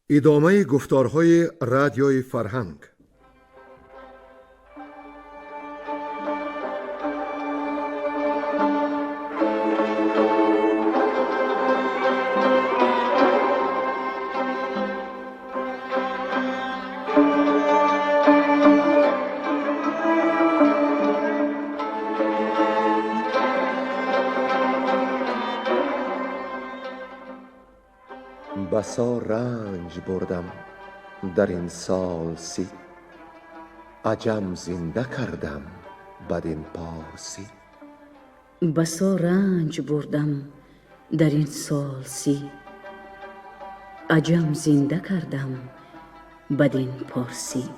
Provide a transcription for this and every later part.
Идомаи гуфторҳои Радиои Фарҳанг. بسا رنج بردم در این سال 30، عجم زنده کردم بدین پارسی. بسا رنج بردم در این سال 30، عجم زنده کردم بدین پارسی.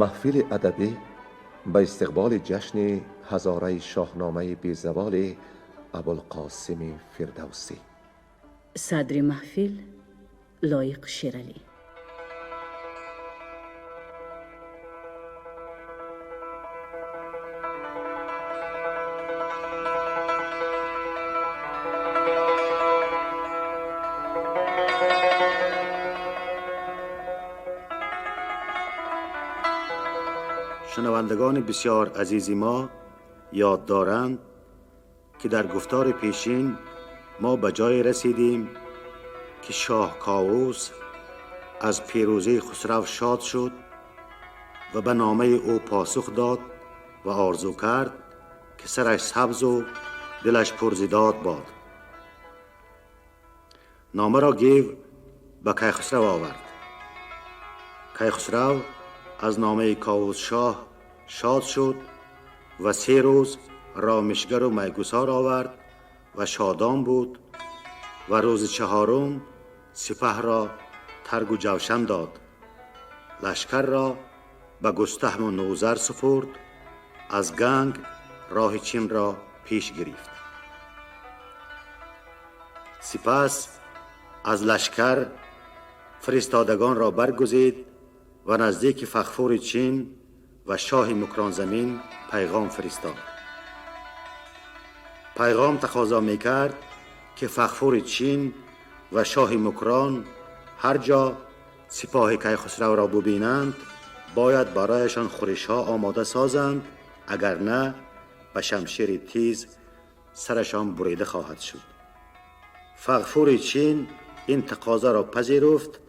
Маҳфили адабӣ ба истиқболи ҷашни ҳазораи шоҳномаи безаволи Абулқосими Фирдавсӣ. Садри маҳфил Лоиқ Шералӣ. شنوندگان بسیار عزیزی ما یاد دارند که در گفتار پیشین ما به جای رسیدیم که شاه کاووس از پیروزی خسرو شاد شد و به نامه او پاسخ داد و آرزو کرد که سرش سبز و دلش پرزیداد باد. نامه را گیو به کیخسرو آورد. کیخسرو از نامه کاووس شاه شاد شد و 3 روز رامشگر و میگسار آورد و شادان بود و روز 4 سپه را ترگ و جوشن داد. لشکر را به گستهم و نوذر سپرد، از گنگ راه چین را پیش گرفت. سپس از لشکر فرستادگان را برگزید و نزدیک فغفور چین و شاه مکران زمین پیغام فرستاد. پیغام تقاضا میکرد که فغفور چین و شاه مکران هر جا سپاه کیخسرو را ببینند باید برایشان خورش‌ها آماده سازند، اگر نه به شمشیر تیز سرشان بریده خواهد شد. فغفور چین این تقاضا را پذیرفت،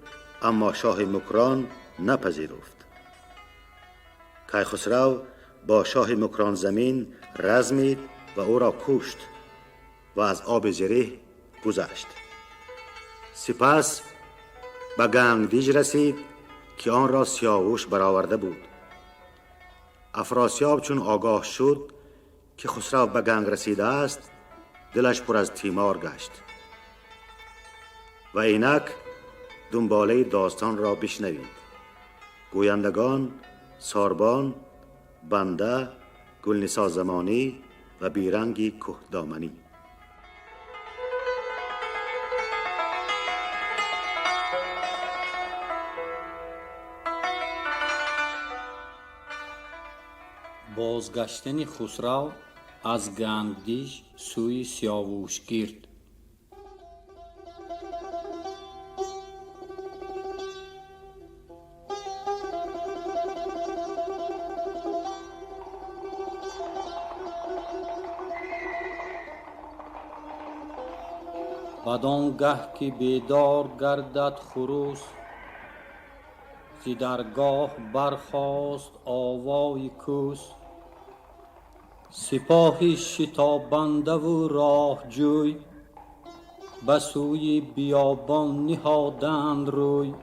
اما شاه مکران نپذیرفت. کیخسرو با شاه مکران زمین رزمید و او را کشت و از آب زره گذشت. سپس به گنگدیج رسید که آن را سیاوش برآورده بود. افراسیاب چون آگاه شد که خسرو به گنگ رسیده است، دلش پر از تیمار گشت. و اینک دنباله داستان را بشنوید. گویندگان ساربان، بنده، گلنسا زمانی و بیرنگی کهدامنی. بازگشتن خسرو از گنگدیش سوی سیاووشگرد. بدان گه که بیدار گردد خروس، ز درگاه برخاست آوای کوس. سپاهی شتابنده و راهجوی، به سوی بیابان نهادند روی.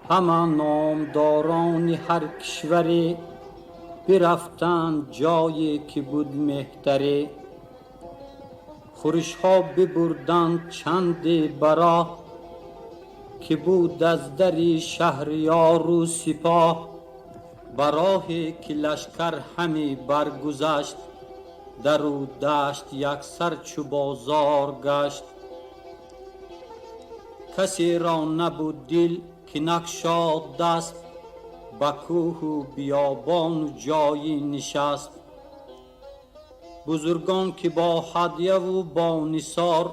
همه نامداران هر کشوری، برفتند جایی که بود مهتری. خورش‌ها ببردند چندی براه، که بود از در شهریار و سپاه. براهی که لشکر همی برگذشت، در او دشت یکسر چو بازار گشت. Касе ро набуд дил ки накшод даст, ба кӯҳу биёбону ҷойи нишаст. Бузургон ки бо ҳадяву бо нисор,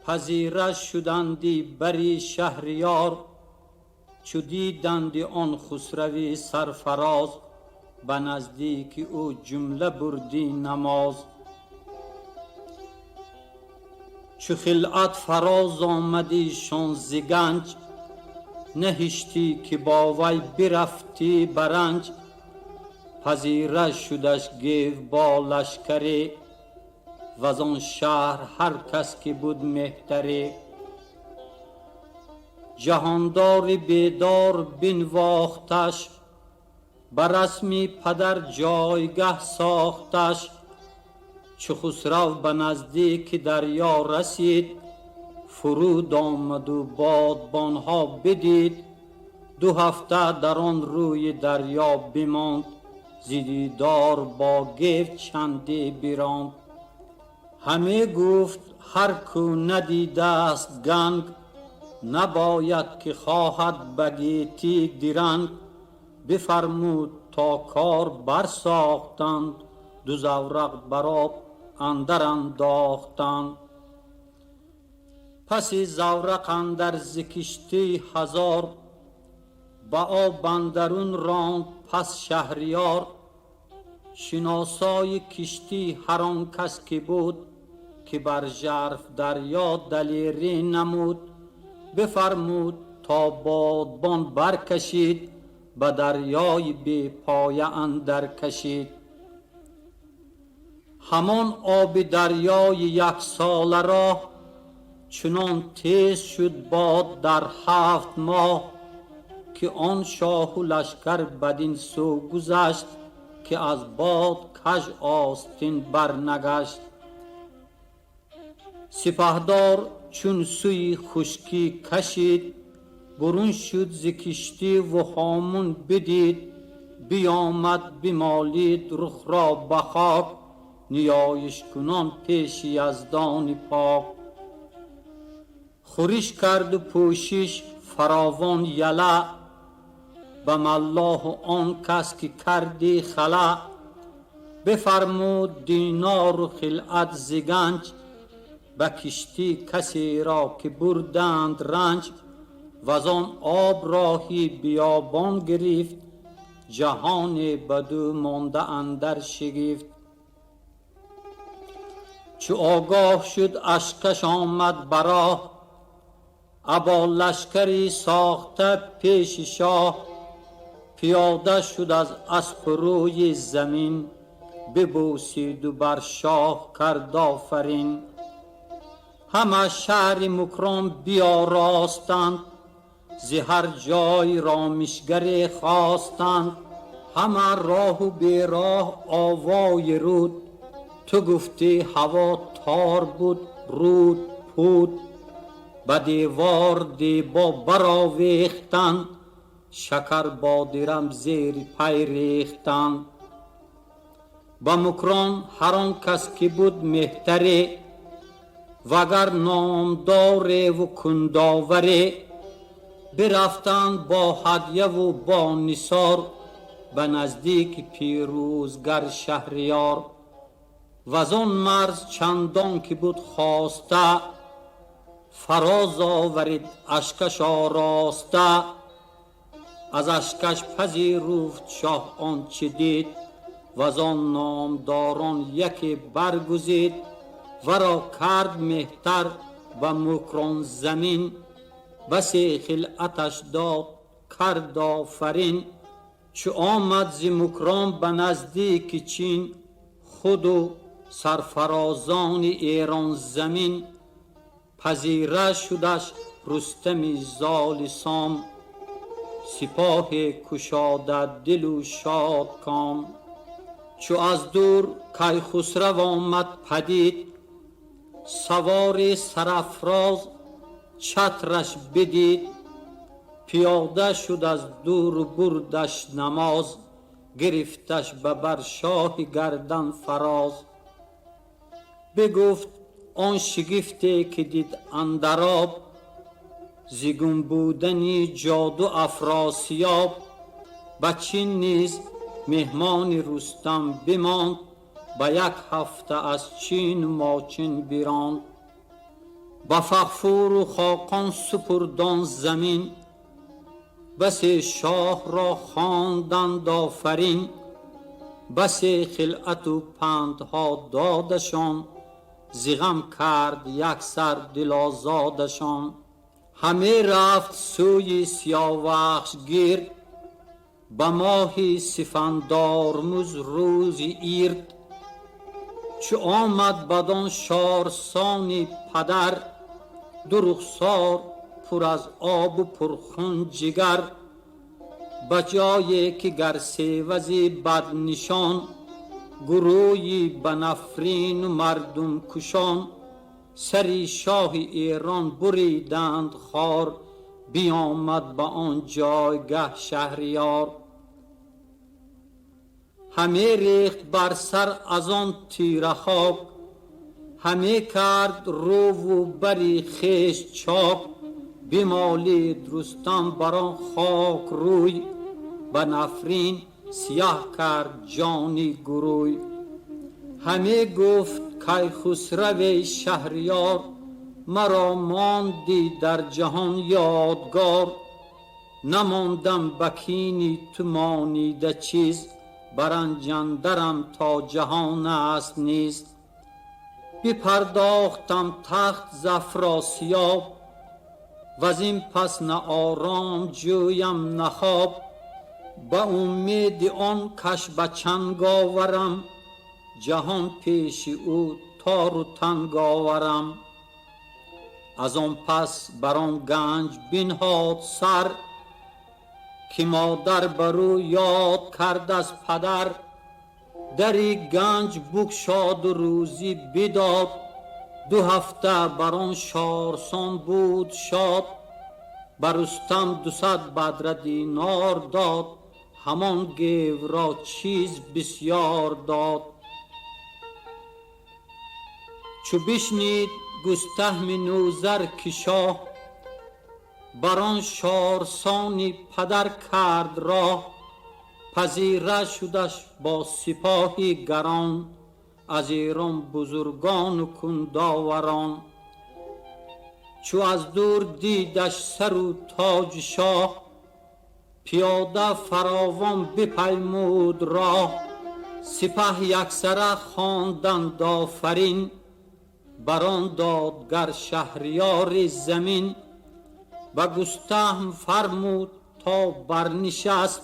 пазира шуданди бари шаҳриёр. Чу диданди он хусрави сарфароз, ба наздики ӯ ҷумла бурди намоз. Чу хилъат фароз омадишон зи ганҷ, наҳиштӣ ки бо вай бирафтӣ ба ранҷ. Пазира шудаш гев бо лашкаре, вазон шаҳр ҳар кас ки буд меҳтаре. Ҷаҳондори бедор бинвохташ, ба расми падар ҷойгаҳ сохташ. Чу хусрав ба наздики дарё расид, фуруд омаду бодбонҳо бидид. Ду ҳафта дар он рӯи дарё бимонд, зи дидор бо гев чанде биронд. Ҳаме гуфт ҳар кӯ надидааст ганг, набояд ки хоҳад ба гетӣ диранг. Бифармуд то кор барсохтанд, ду заврақ бар об андар андохтанд. Паси заврақ андар зи киштӣ ҳазор, ба об андарун ронд пас шаҳриёр. Шиносои киштӣ ҳар он кас ки буд, ки бар жарф дарё далерӣ намуд. Бифармуд то бодбон баркашид, ба дарёи бепоя андар кашид. Ҳамон оби дарёи яксола роҳ, чунон тез шуд бод дар 7 моҳ, ки он шоҳу лашкар бадин сӯ гузашт, ки аз бод каж остин барнагашт. Сипаҳдор чун сӯи хушкӣ кашид, бурун шуд зи киштӣ ву ҳомун бидид. Биёмад бимолид рухро ба хок, ниёишкунон пеши яздони пок. Хӯриш карду пӯшиш фаровон яла, ба маллоҳу он кас ки карди хала. Бифармуд динору хилъат зи ганҷ, ба киштӣ касеро ки бурданд ранҷ. Вазон об роҳи биёбон гирифт, ҷаҳоне баду монда андар шигифт. Чу огоҳ шуд ашкаш омад ба роҳ, або лашкари сохта пеши шоҳ. Пиёда шуд аз аспу рӯи замин, бибӯсиду бар шоҳ кард офарин. Ҳама шаҳри Мукрон биёростанд, зи ҳар ҷой ромишгаре хостанд. Ҳама роҳу бероҳ овои руд, ту гуфтӣ ҳаво тор буд руд пуд. Ба девор дебо баровехтанд, шакар бодирам зери пай рехтанд. Ба Мукрон ҳар он кас ки буд меҳтаре, вагар номдореву кундоваре. Бирафтанд бо ҳадяву бо нисор, ба наздики пирӯзгар шаҳриёр. Вазон марз чандон ки буд хоста, фароз оварид ашкаш ороста. Аз ашкаш пазируфт шоҳ он чи дид, вазон номдорон яке баргузид. Варо кард меҳтар ба Мукрон замин, басе хилъаташ дод кард офарин. Чу омад зи Мукрон ба наздики Чин, худу сарфарозони Эрон замин. Пазира шудаш Рустами золи сом, сипоҳе кушода дилу шодком. Чу аз дур Кайхусрав омад падид, савори сарафроз чатраш бидид. Пиёда шуд аз дуру бурдаш намоз, гирифташ ба бар шоҳи гардан фароз. Бигуфт он шигифте ки дид андар об, Зи гум будани ҷоду Афросиёб ба Чин низ меҳмони Рустам бимонд, ба як ҳафта аз Чину Мочин биронд. Ба Фағфуру Хоқон супурд он замин, басе шоҳро хонданд офарин, басе хилъату пандҳо додашон, зи ғам кард яксар дилозодашон. Ҳаме рафт сӯи Сиёвахш гирд, ба моҳи Сифандормуз рӯзи ирд. Чу омад бадон шорсони падар, ду рухсор пур аз обу пурхун ҷигар, ба ҷое ки гар севази баднишон, гурӯҳи ба нафрину мардумкушон, сари шоҳи Эрон буриданд хор, биомад ба он ҷойгаҳ шаҳриёр. Ҳаме рехт бар сар аз он тира хок, ҳаме кард рӯву бари хеш чок, бимолид Рустам бар он хок рӯй, ба нафрин сиёҳ кард ҷони гурӯй. Ҳаме гуфт Кайхусраве шаҳриёр, маро мондӣ дар ҷаҳон ёдгор, намондам ба кини ту монида чиз, баранҷандарам то ҷаҳон аст низ. Бипардохтам тахт з Афросиёб, ваз ин пас на ором ҷӯям на хоб, ба умеди он каш ба чанг оварам, ҷаҳон пеши ӯ тору танг оварам. Аз он пас бар он ганҷ бинҳод сар, ки модар бар ӯ ёд кард аз падар, дари ганҷ букшоду рӯзӣ бидод, ду ҳафта бар он шорсон буд шод, ба Рустам 200 бадра динор дод, ҳамон гевро чиз бисёр дод. Чу бишнид Густаҳми Нӯзар ки шоҳ бар он шорсони падар кард роҳ, пазира шудаш бо сипоҳи гарон, аз Эрон бузургону кундоварон. Чу аз дур дидаш сару тоҷи шоҳ, пиёда фаровон бипаймуд роҳ, сипаҳ яксара хонданд офарин, бар он додгар шаҳриёри замин. Ба Густаҳм фармуд то барнишаст,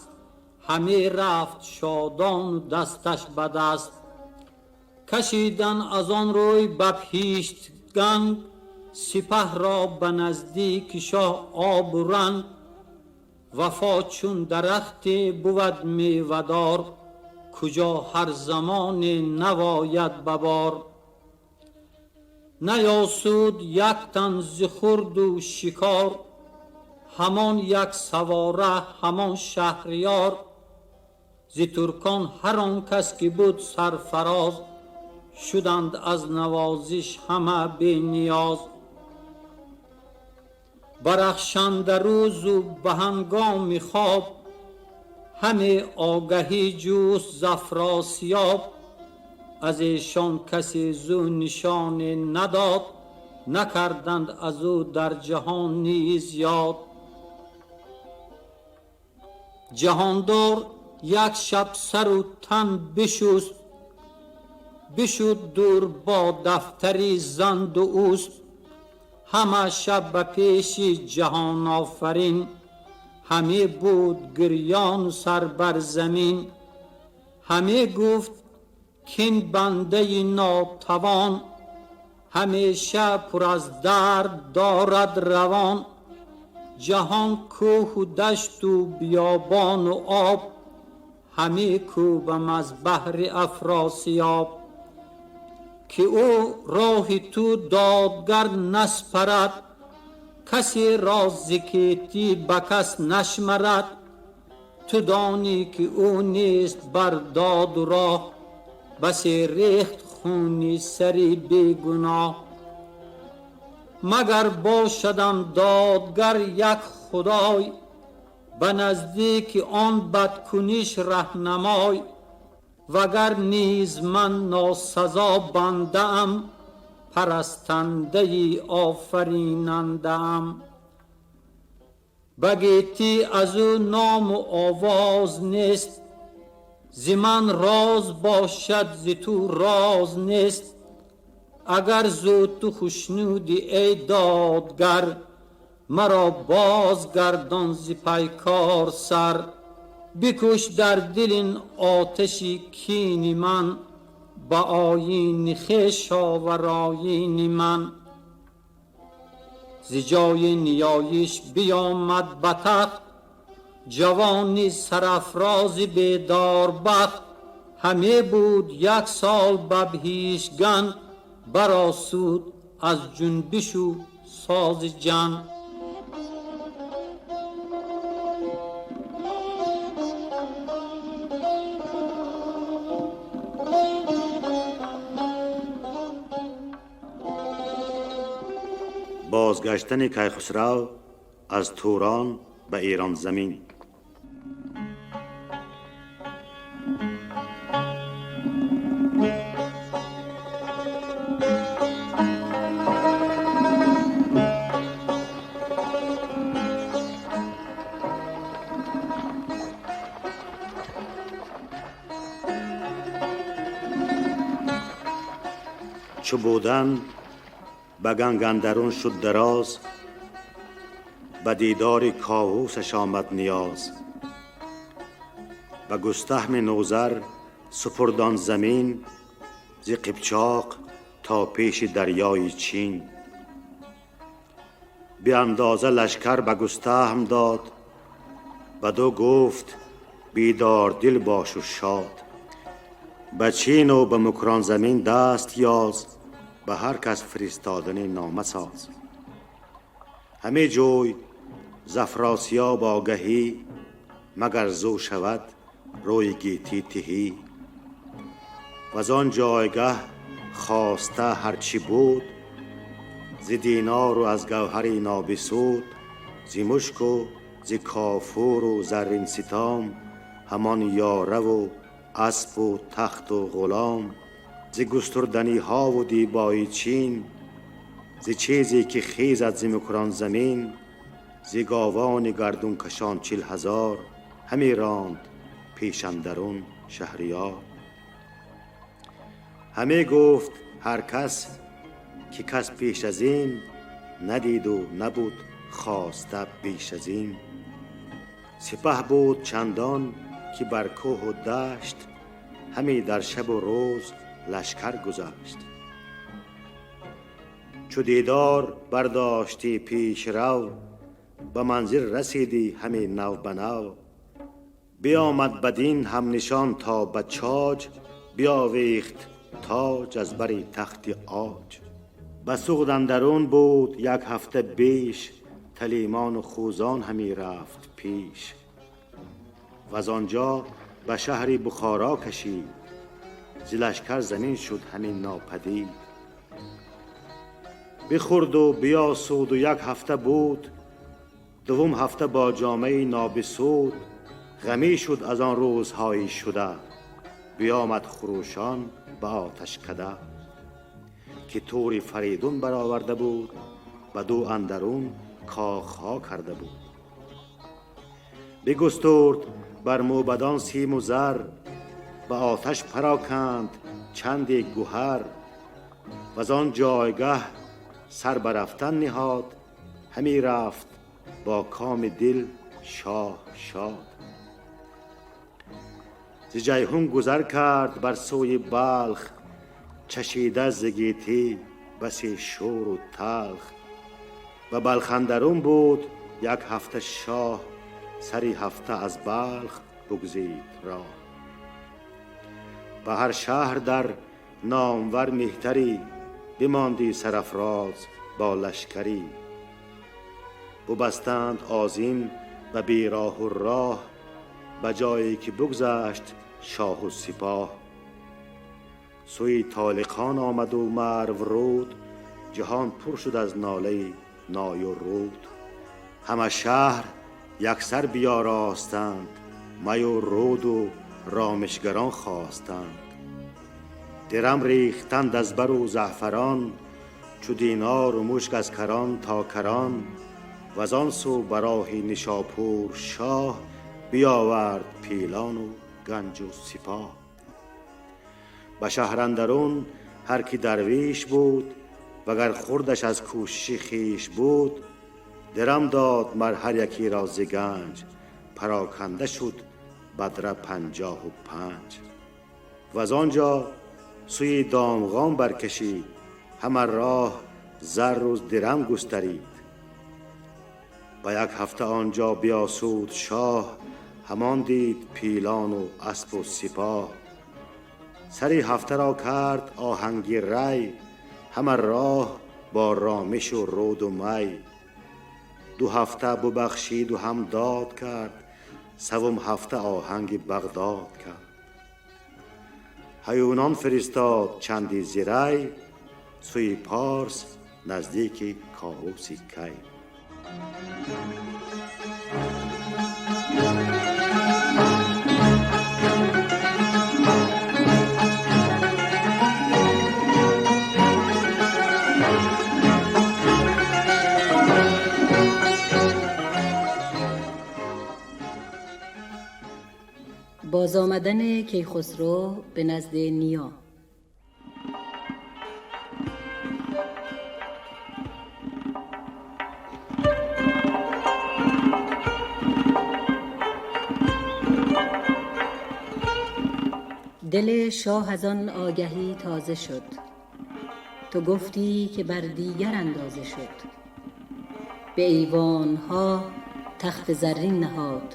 ҳаме рафт шодону дасташ ба даст. Кашидан аз он рӯй ба пиштганг, сипаҳро ба наздики шоҳ обу ранг. Вафо чун дарахте бувад мевадор, куҷо ҳар замоне навояд ба бор. Наёсуд як тан зи хурду шикор, ҳамон як савора ҳамон шаҳриёр. Зи туркон ҳар он кас ки буд сарфароз, шуданд аз навозиш ҳама бениёз. Барахшанда рӯзу ба ҳангоми хоб, ҳаме огаҳӣ ҷуст з Афросиёб. Аз эшон касе зӯ нишоне надод, накарданд аз ӯ дар ҷаҳон низ ёд. Ҷаҳондор як шаб сару тан бишуст, бишуд дур бо дафтари занду уст. Ҳама шаб ба пеши ҷаҳонофарин, ҳаме буд гирёну сар бар замин. Ҳаме гуфт кин бандаи нотавон, ҳамеша пур аз дард дорад равон. Ҷаҳон кӯҳу дашту биёбону об, ҳаме кӯбам аз баҳри Афросиёб. Ки ӯ роҳи ту додгар наспарад, касе рози кетӣ ба кас нашмарад. Ту донӣ ки ӯ нест бар доду роҳ, басе рехт хуни сари бегуноҳ. Магар бошадам додгар як худой, ба наздики он бадкуниш раҳнамой. Вагар низ ман носазо бандаам, парастандаи офаринандаам. Ба гетӣ аз ӯ ному овоз нест, зи ман роз бошад, зи ту роз нест. Агар зу ту хушнудӣ эй додгар, маро бозгардон зи пайкор сар. Бикуш дар дил ин оташи кини ман, ба оини хеш овар оини ман. Зи ҷои ниёиш биёмад ба тахт, ҷавони сарафрози бедорбахт. Ҳаме буд як сол ба биҳиштган, баросуд аз ҷунбишу сози ҷан. Бозгаштани Кайхусрав аз Турон ба Эрон замин. Чу будан ба ганг андарун шуд дароз, ба дидори ковусаш омад ниёз. Ба густаҳми Нӯзар супурд он замин, зи Қипчоқ то пеши дарёи Чин. Беандоза лашкар ба Густаҳм дод, бадӯ гуфт: бедордил бошу шод. Ба Чину ба Мукрон замин даст ёз, ба ҳар кас фиристодани нома соз. Ҳаме ҷӯй з Афросиёб огаҳӣ, магар зӯ шавад рӯи гетӣ тиҳӣ. Ваз он ҷойгаҳ хоста ҳарчи буд, зи динору аз гавҳари нобисуд, зи мушку зи кофуру заррин ситом, ҳамон ёраву аспу тахту ғулом, зи густурданиҳову дибои Чин, зи чизе ки хезад зи Мукрон замин, зи говони гардункашон 40,000, ҳаме ронд пеш андарун шаҳриёр. Ҳаме гуфт ҳар кас ки кас пеш аз ин надиду набуд хоста беш аз ин. Сипаҳ буд чандон ки бар кӯҳу дашт, ҳаме дар шабу рӯз лашкар гузашт. Чу дидор бардоштӣ пешрав, ба манзил расидӣ ҳаме нав ба нав. Биомад бадин ҳамнишон то ба Чоҷ, биовехт тоҷ аз бари тахти оҷ. Ба Суғд андарун буд як ҳафта беш, талимону хӯзон ҳаме рафт пеш. Ваз онҷо ба шаҳри Бухоро кашид, зи лашкар замин шуд ҳамин нопадид. Бихӯрду биёсуду як ҳафта буд, дуввум ҳафта бо ҷомаи нобисуд. Ғамӣ шуд аз он рӯзҳои шуда, биомад хурӯшон ба оташкада. Ки тури Фаридун бароварда буд, бадӯ андарун кохҳо карда буд. Бигустурд бар мӯбадон симу зар, ба оташ пароканд чанде гӯҳар. Ваз он ҷойгаҳ сар ба рафтан ниҳод, ҳаме рафт бо коми дил шоҳ шод. Зи Ҷайҳун гузар кард бар сӯи Балх, чашида зи гетӣ басе шӯру талх. Ба Балх андарун буд як ҳафта шоҳ, сари ҳафта аз Балх бигзид роҳ. Ба ҳар шаҳр дар номвар меҳтарӣ, бимондӣ сарафроз бо лашкарӣ. Бубастанд озин ба бероҳу роҳ, ба ҷое ки бигзашт шоҳу сипоҳ. Сӯи Толиқон омаду Марв руд, جهان پر شد از ناله نای و رود. همه شهر یکسر بیاراستند، می و رود و رامشگران خواستند. درم ریختند از بر و زعفران، چو دینار و مشک از کران تا کران. وزان سو براهی نشاپور شاه، بیاورد پیلان و گنج و سپاه. به شهر اندرون هر کی درویش بود، وگر خوردش از کوشش خویش بود. درم داد مر هر یکی را ز گنج، پراکنده شد بدره 55. وزآنجا سوی دامغان برکشید، همه راه زر و درم گسترید. به یک هفته آنجا بیاسود شاه، همان دید پیلان و اسب و سپاه. سری هفته را کرد آهنگ ری، همه راه با رامش و رود و می. 2 هفته ببخشید و هم داد کرد، سوم هفته آهنگ بغداد کرد. هیونان فرستاد چندی ز ری، سوی پارس نزدیک کاووس کی. باز آمدن کیخسرو به نزد نیا. دل شاه از آن آگهی تازه شد، تو گفتی که بر دیگر اندازه شد. به ایوانها تخت زرین نهاد،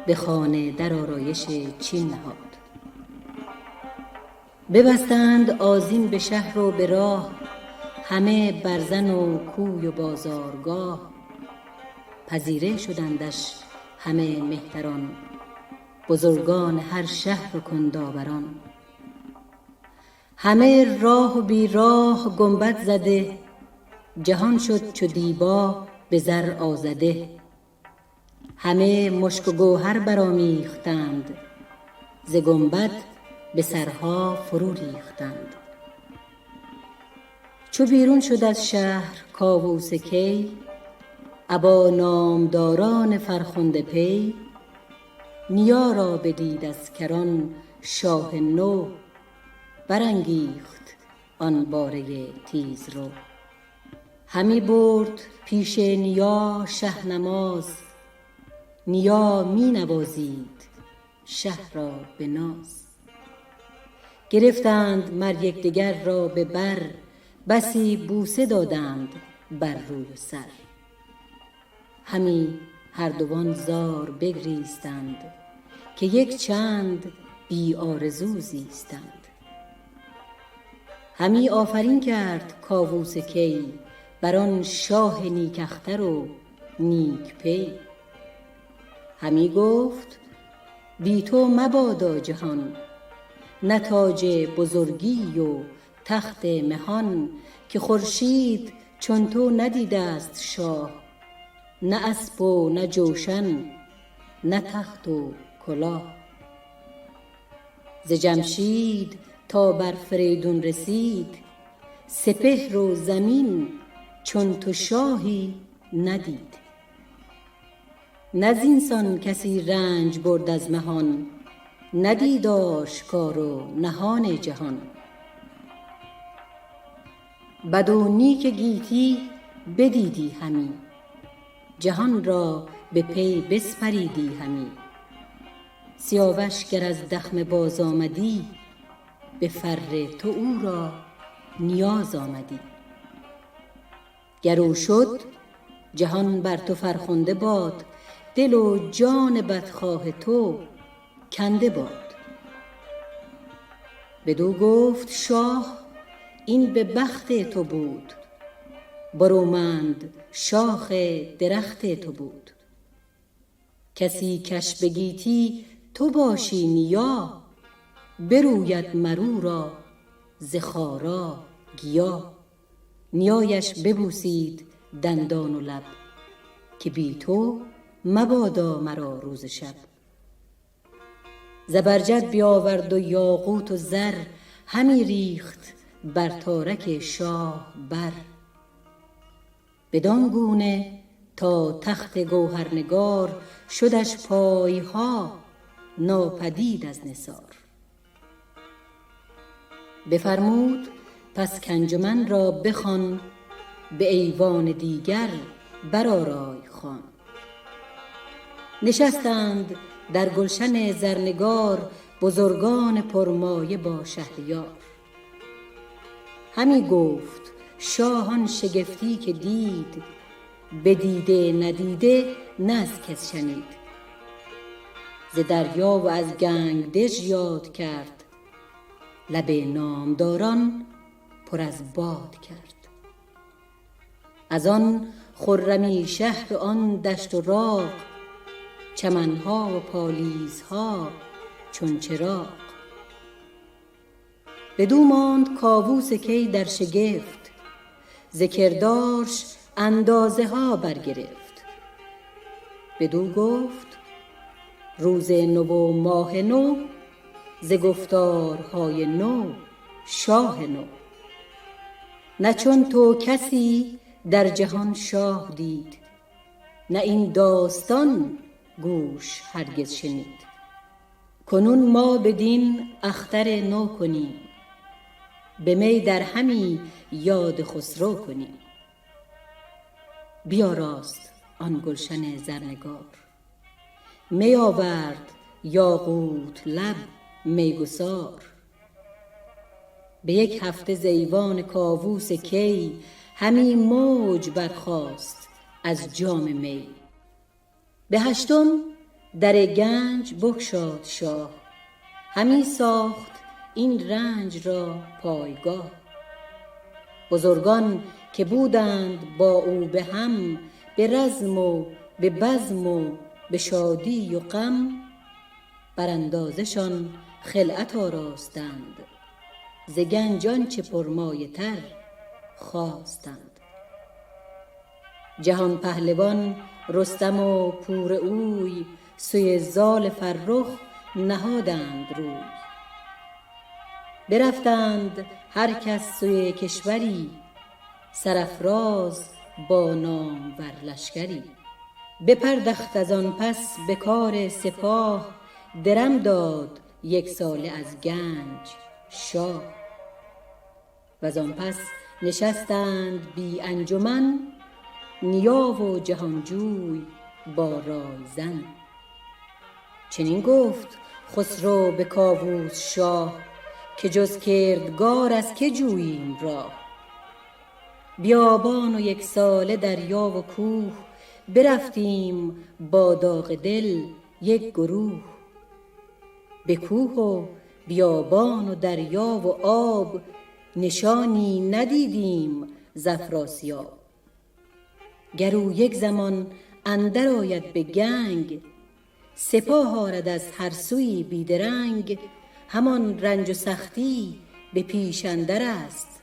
به خانه در آرایش چین نهاد. ببستند آذین به شهر و به راه، همه برزن و کوی و بازارگاه. پذیره شدندش همه مهتران، بزرگان هر شهر و کنداوران. همه راه و بیراه گنبد زده، جهان شد چو دیبا به زر آزده. همه مشک و گوهر برآمیختند، ز گنبد به سرها فرو ریختند. چو بیرون شد از شهر کاووس کی، ابا نامداران فرخنده پی. نیا را بدید از کران شاه نو، برانگیخت آن باره تیز رو. همی برد پیش نیا شه نماز، نیا می نوازید شه را به ناز. گرفتند مر یکدیگر را به بر، بسی بوسه دادند بر روی و سر. همی هر دوان زار بگریستند، که یک چند بی آرزو زیستند. همی آفرین کرد کاووس کی، بر آن شاه نیک اختر و نیک پی. همی گفت بی تو مبادا جهان، نه تاج بزرگی و تخت مهان. که خورشید چون تو ندیده است شاه، نه اسپ و نه جوشن نه تخت و کلاه. ز جمشید تا بر فریدون رسید، سپهر و زمین چون تو شاهی ندید. نه زینسان کسی رنج برد از مهان، ندید آشکار و نهان جهان. بد و نیک گیتی بدیدی همی، جهان را به پی بسپریدی همی. سیاوش گر از دخمه باز آمدی، به فر تو او را نیاز آمدی. گر او شد جهان بر تو فرخنده باد، دل و جان بدخواه تو کنده باد. بدو گفت شاه این به بخت تو بود، برومند شاخ درخت تو بود. کسی کش به گیتی تو باشی نیا، بروید مر او را ز خارا گیا. نیایش ببوسید دندان و لب، که بی تو مبادا مرا روز شب. زبرجد بیاورد و یاقوت و زر، همی ریخت بر تارک شاه بر. بدان گونه تا تخت گوهرنگار، شدش پایها ناپدید از نثار. بفرمود پس کانجمن را بخوان، به ایوان دیگر برآرای خوان. نشستند در گلشن زرنگار، بزرگان پرمایه با شهریار. همی گفت شاه آن شگفتی که دید، بدیده ندیده نه از کس شنید. ز دریا و از گنگ دژ یاد کرد، لب نامداران پر از باد کرد. از آن خرمی شهر و آن دشت و راغ، چمنها و پالیزها چون چراغ. بدو ماند کاووس کی در شگفت، ز کردارش اندازه ها برگرفت. بدو گفت روز نو و ماه نو، ز گفتارهای نو شاه نو. نه چون تو کسی در جهان شاه دید، نه این داستان گوش هرگز شنید. کنون ما بدین اختر نو کنیم، به می در همی یاد خسرو کنیم. بیاراست آن گلشن زرنگار، می آورد یاقوت لب میگسار. به یک هفته ز ایوان کاووس کی، همی موج برخاست از جام می. به هشتم در گنج بگشاد شاه، همی ساخت این رنج را پایگاه. بزرگان که بودند با او به هم، به رزم و به بزم و به شادی و غم، براندازشان خلعت آراستند، ز گنج آنچه پرمایه تر خواستند. جهان پهلوان رستم و پور اوی، سوی زال فرخ نهادند روی. برفتند هر کس سوی کشوری، سرافراز با نامور لشکری. بپردخت از آن پس به کار سپاه، درم داد یک ساله از گنج شاه. وزان پس نشستند بی انجمن، نیا و جهانجوی با رایزن. چنین گفت خسرو به کاووس شاه، که جز کردگار از که جوییم راه. بیابان و یک ساله دریا و کوه، برفتیم با داغ دل یک گروه. به کوه و بیابان و دریا و آب، نشانی ندیدیم ز افراسیاب. گر او یک زمان اندر آید به گنگ، سپاه آرد از هر سویی بی درنگ. همان رنج و سختی به پیش اندر است،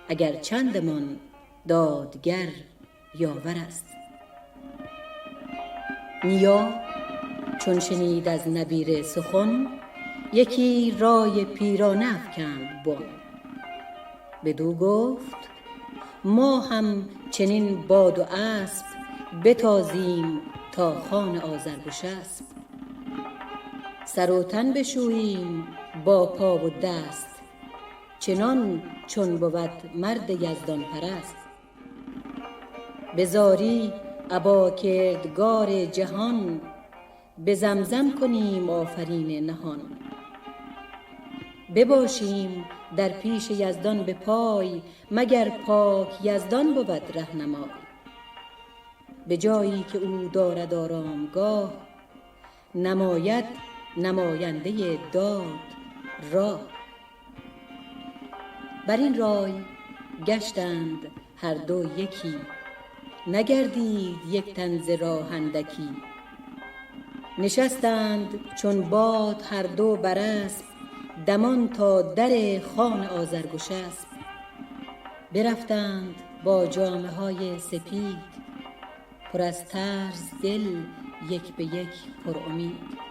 اگر چندمان دادگر یاور است. نیا چون شنید از نبیره سخن، یکی رای پیرانه افکند بن. بدو گفت ما هم چنین باد و اسپ، بتازیم تا خان آذرگشسپ. سر و تن بشوییم با پا و دست، چنان چون بود مرد یزدان پرست. به زاری ابا کردگار جهان، به زمزم کنیم آفرین نهان. بباشیم در پیش یزدان به پای، مگر پاک یزدان بود رهنمای. به جایی که او دارد آرامگاه، نماید نماینده داد راه. بر این رای گشتند هر دو یکی، نگردید یک تن ز راه اندکی. نشستند چون باد هر دو بر اسپ، دمان تا در خان آذرگشسپ. برفتند با جامه های سپید، پر از ترس دل یک به یک پر امید.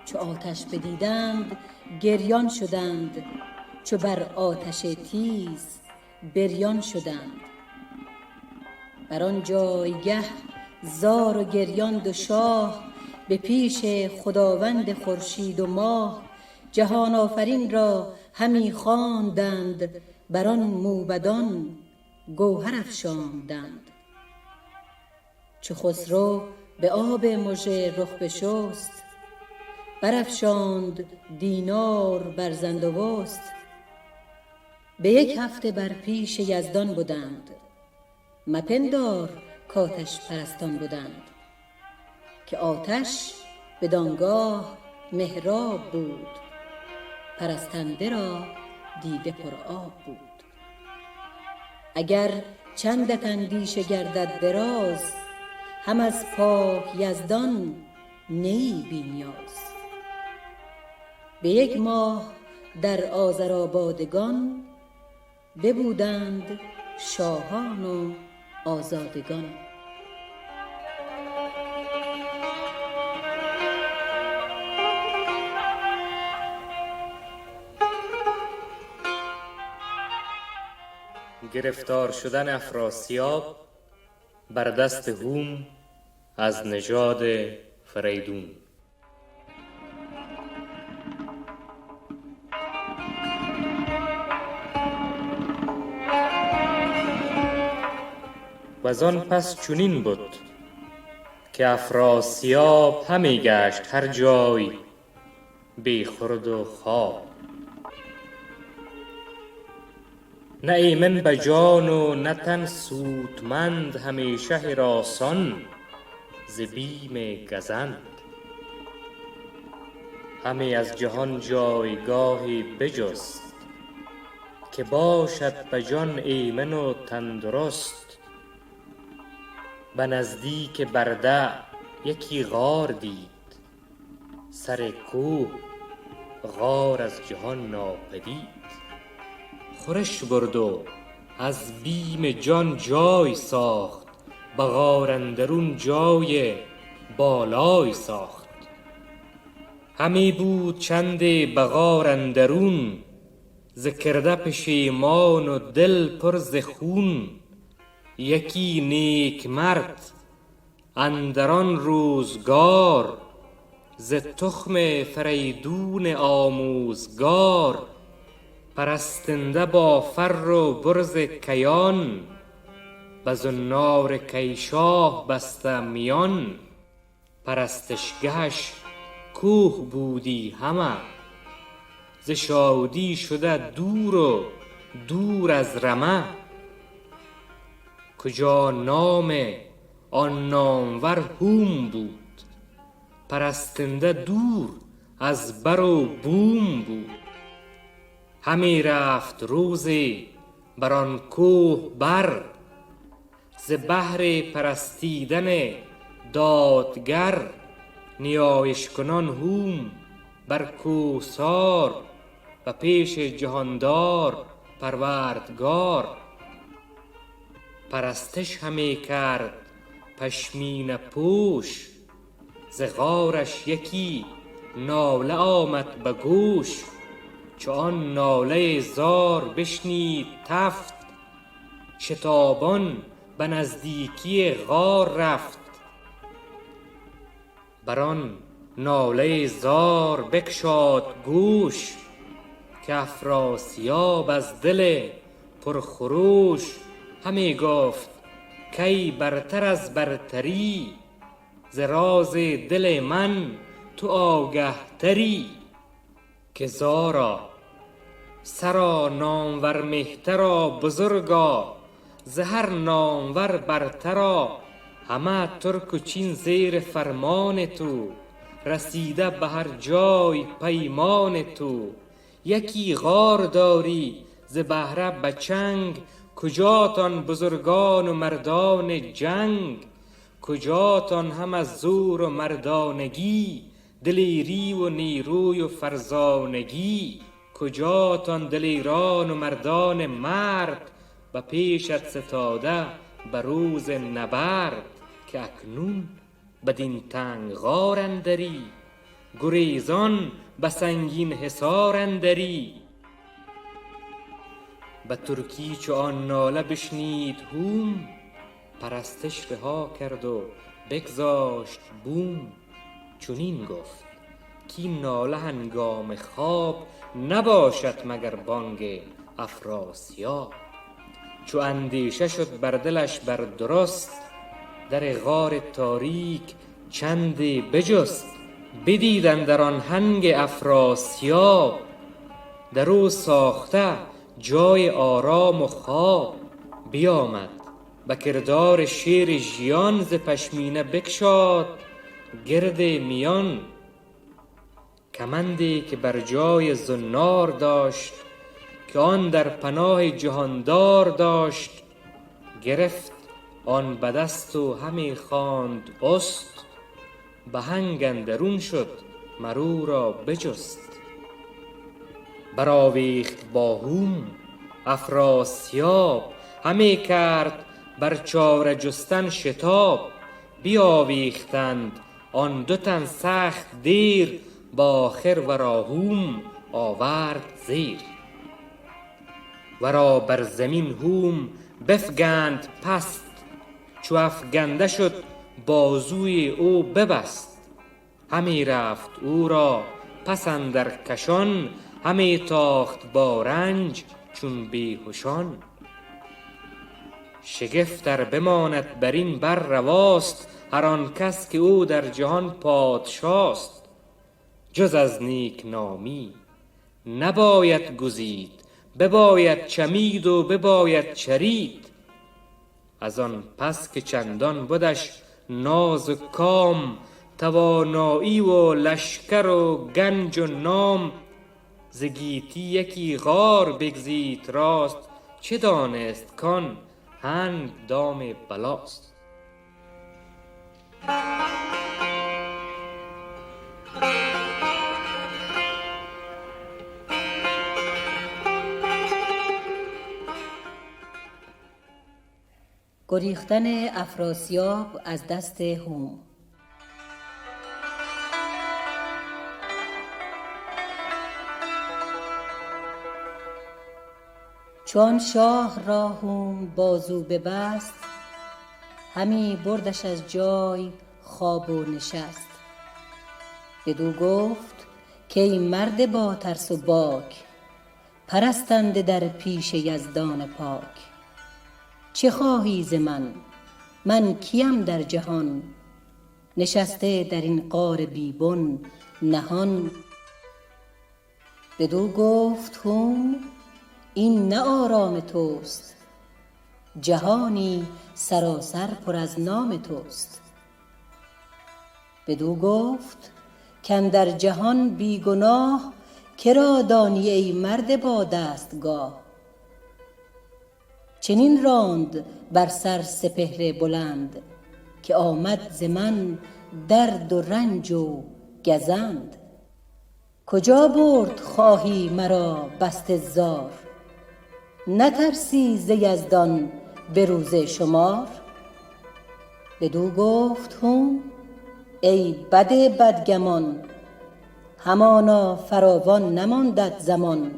چو آتش بدیدند گریان شدند، چو بر آتش تیز بریان شدند. بر آن جایگه زار و گریان دو شاه، به پیش خداوند خورشید و ماه. جهان آفرین را همی خواندند، بر آن موبدان گوهر افشاندند. چو خسرو به آب مژه رخ بشست، برافشاند دینار بر زندوست. به یک هفته بر پیش یزدان بدند، مپندار کآتش پرستان بدند. که آتش بدانگاه محراب بود، پرستنده را دیده پر آب بود. اگر چندت اندیشه گردد دراز، هم از پاک یزدان نیی بی نیاز. به یک ماه در آذرآبادگان، ببودند شاهان و آزادگان. گرفتار شدن افراسیاب بر دست هوم از نژاد فریدون. و زان پس چنین بود که افراسیاب همی گشت هر جای بی خورد و خواب. نه ایمن به جان و نه تن سودمند، همیشه هراسان ز بیم گزند. همی از جهان جایگاهی بجست، که باشد به جان ایمن و تندرست. به نزدیک برده یکی غار دید، سر کوه غار از جهان ناپدید. خورش برد و از بیم جان جای ساخت، به غار اندرون جای بالای ساخت. همی بود چندی به غار اندرون، ز کرده پشیمان و دل پر ز خون. یکی نیک مرد اندر آن روزگار، ز تخم فریدون آموزگار. پرستنده با فر و برز کیان، به زنار کی شاه بسته میان. پرستشگهش کوه بودی همه، ز شادی شده دور و دور از رمه. کجا نام آن نامور هوم بود، پرستنده دور از بر و بوم بود. همی رفت روزی بر آن کوه بر، ز بهر پرستیدن دادگر. نیایش کنان هوم بر کوهسار، به پیش جهاندار پروردگار. پرستش همی کرد پشمینه پوش، ز غارش یکی ناله آمد به گوش. چو آن ناله زار بشنید تفت، شتابان به نزدیکی غار رفت. بر آن ناله زار بگشاد گوش، که افراسیاب از دل پرخروش. همی گفت کای برتر از برتری، ز راز دل من تو آگه تری. که زارا سرا نامور مهترا بزرگا، ز هر نامور برترا. همه ترک و چین زیر فرمان تو، رسیده به هر جای پیمان تو. یکی غار داری ز بهره به چنگ، کجاتان بزرگان و مردان جنگ. کجاتان هم از زور و مردانگی، دلیری و نیروی و فرزانگی. کجاتان دلیران و مردان مرد، به پیشت ستاده به روز نبرد. که اکنون بدین تنگ غار اندری، گریزان به سنگین حصار اندری. به ترکی چو آن ناله بشنید هوم، پرستش رها کرد و بگذاشت بوم. چنین گفت کاین ناله هنگام خواب، نباشد مگر بانگ افراسیاب. چو اندیشه شد بر دلش بر درست، در غار تاریک چندی بجست. بدید اندر آن هنگ افراسیاب، در او ساخته جای آرام و خواب. بیامد به کردار شیر ژیان، ز پشمینه بگشاد گرد میان. کمندی که بر جای زنار داشت، که آن در پناه جهاندار داشت. گرفت آن به دست و همی خواند است، به هنگ اندرون شد مر او را بجست. برآویخت با هوم افراسیاب، همی کرد بر چاره جستن شتاب. بیاویختند آن دو تن سخت دیر، با آخر ورا هوم آورد زیر. ورا بر زمین هوم بفگند پست، چو افگنده شد بازوی او ببست. همی رفت او را پس اندر کشان، همی تاخت با رنج چون بیهشان. شگفت ار بماند بر این بر رواست، هر آن کس که او در جهان پادشاست. جز از نیک نامی نباید گزید، بباید چمید و بباید چرید. از آن پس که چندان بدش ناز و کام، توانایی و لشکر و گنج و نام. ز گیتی یکی غار بگزید راست، چه دانست کان هنگ دام بلاست. گریختن افراسیاب از دست هوم. چون شاه را هوم بازو ببست، همی بردش از جای خواب و نشست. بدو گفت کای مرد با ترس و باک، پرستنده در پیش یزدان پاک. چه خواهی ز من؟ من کیم در جهان؟ نشسته در این غار بی بن نهان. بدو گفت هوم این نه آرام توست، جهانی سراسر پر از نام توست. بدو گفت کاندر جهان بی گناه، کرا دانی ای مرد با دستگاه؟ چنین راند بر سر سپهر بلند، که آمد ز من درد و رنج و گزند. کجا برد خواهی مرا بسته زار؟ نترسی ز یزدان به روز شمار؟ بدو گفت هوم ای بد بدگمان، همانا فراوان نماندت زمان.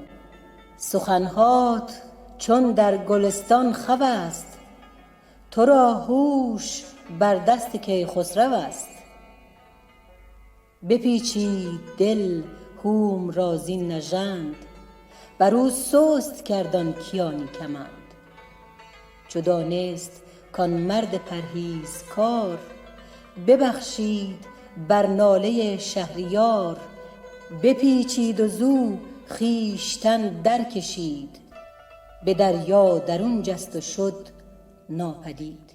سخنهات چون در گلستان خو است، تو را هوش بر دست کیخسرو است. بپیچید دل هوم را زین نژند، بر او سست کرد آن کیانی کمند. چو دانست کان مرد پرهیزکار، ببخشید بر ناله شهریار. بپیچید و زو خویشتن درکشید، به دریا درون جست و شد ناپدید.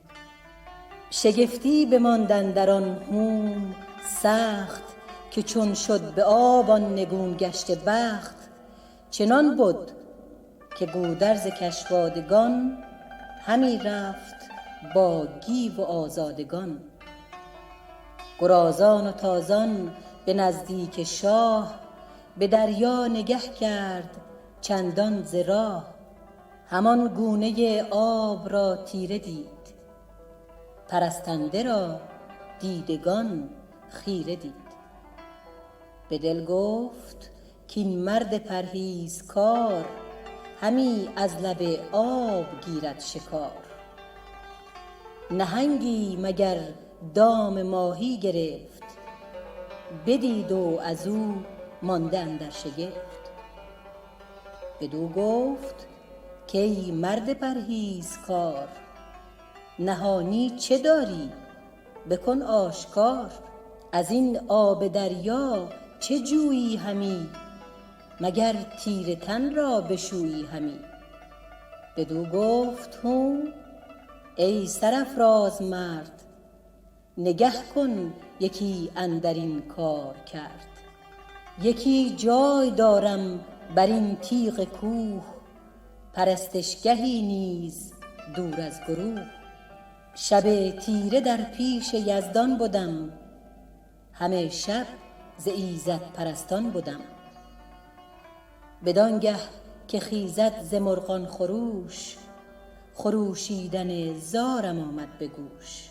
شگفتی بماند اندر آن هوم سخت، که چون شد به آب آن نگون گشته بخت. چنان بد که گودرز کشوادگان، همی رفت با گیو و آزادگان. گرازان و تازان به نزدیک شاه، به دریا نگه کرد چندان ز راه، همان گونه آب را تیره دید، پرستنده را دیدگان خیره دید. به دل گفت کاین مرد پرهیزکار، همی از لب آب گیرد شکار. نهنگی مگر دام ماهی گرفت، بدید و از او مانده اندر شگفت. بدو گفت کای مرد پرهیزکار، نهانی چه داری بکن آشکار. از این آب دریا چه جویی همی، مگر تیره تن را بشویی همی. بدو گفت هو ای سرافراز مرد، نگه کن یکی اندر این کار کرد. یکی جای دارم بر این تیغ کوه، پرستشگهی نیز دور از گروه. شب تیره در پیش یزدان بدم، همه شب ز ایزد پرستان بدم. بدانگه که خیزد ز مرغان خروش، خروشیدن زارم آمد به گوش.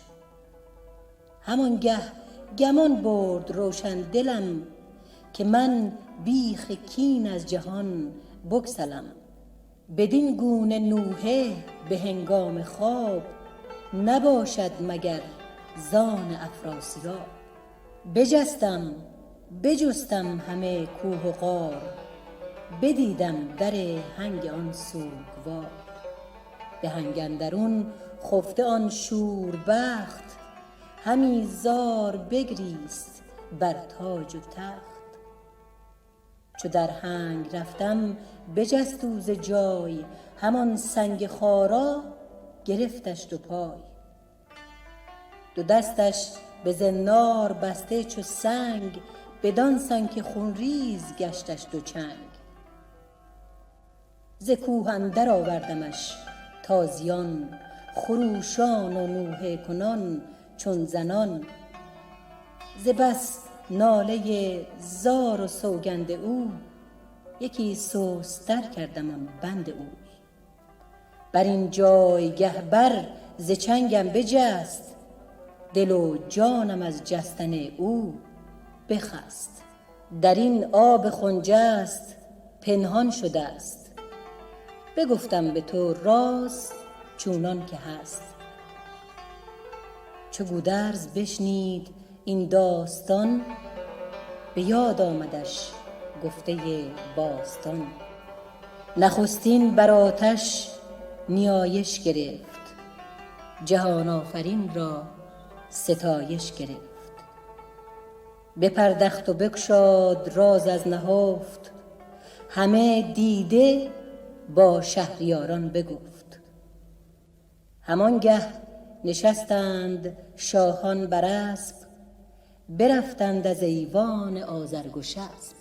همانگه گمان برد روشن دلم، که من بیخ کین از جهان بگسلم. بدین گونه نوحه به هنگام خواب، نباشد مگر زان افراسیاب. بجستم بجستم همه کوه و غار، بدیدم در هنگ آن سوگوار. به هنگ اندرون خفته آن شوربخت، همی زار بگریست بر تاج و تخت. چو در هنگ رفتم بجست او ز جای، همان سنگ خارا گرفتش دو پای. دو دستش به زنار بسته چو سنگ، بدان سان که خونریز گشتش دو چنگ. ز کوه اندر آوردمش تازیان، خروشان و نوحه کنان چون زنان. ز بس ناله زار و سوگند او، یکی سست تر کردم آن بند اوی. بر این جایگه بر ز چنگم بجست، دل و جانم از جستن او بخست. در این آب خنجست پنهان شده است، بگفتم به تو راز چونان که هست. چو گودرز بشنید این داستان، به یاد آمدش گفته باستان. نخستین بر آتش نیایش گرفت، جهان آفرین را ستایش گرفت. بپردخت و بگشاد راز از نهفت، همه دیده با شهریاران بگفت. همانگه نشستند شاهان بر اسپ، برفتند از ایوان آذرگشسپ.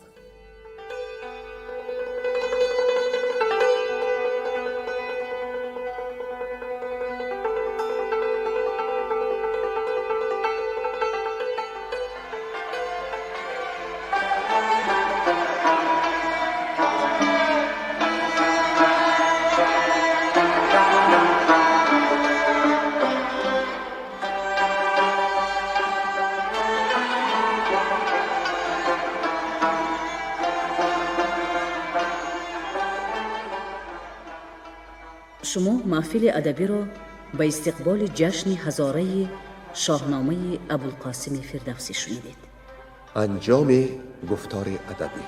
Шумо маҳфили адабиро ба истиқболи ҷашни ҳазораи шоҳномаи Абулқосими Фирдавсӣ шунидед. Анҷоми гуфтори адабӣ.